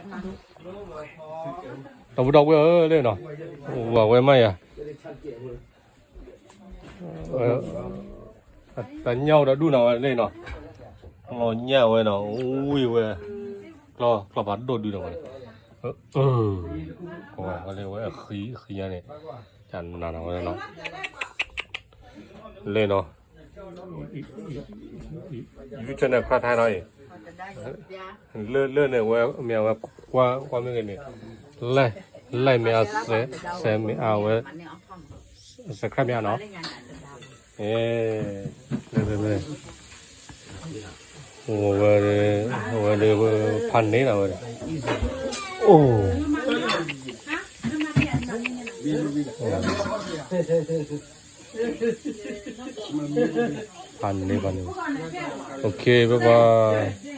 ဒီပုၢ်ဒီဝဲၢ်ဧၢ လၢနီၤ, ဝဲမးယၤ, တၢ်ညၣ်အိၣ်ဒီးဒူၣ်နီၤဝဲလၢနီၤ, လီၤညၣ်ဝဲနီၤ, ဝံၣ်ဝဲ, ကျီၢ်ဖးဒိၣ်ဒုနီၤဝဲ, ဝဲလၢဝဲအဃံအဃံညါန့ၣ်, ကနၤနီၤဝဲနီၤ, လၢနီၤ YouTube န့ၣ် ခရၣ်ထါနီၤအံၤ, လၢလၢန့ၣ် ဝဲမ့ၢ်ဝဲ, ကွၢ်မ့ၢ်ဂ့ၤန့ၣ်, like မ့ၢ်အါ, share မ့ၢ်အါဝဲ, subscribe မ့ၢ်အါနီၤ, လၢလၢလၢ, ဝဲ, ဝဲလၢ, ဖးန့ၢ်နီၤဝဲ, အိၣ် ဖးန့ၢ်ဖးန့ၢ်, OK bye bye.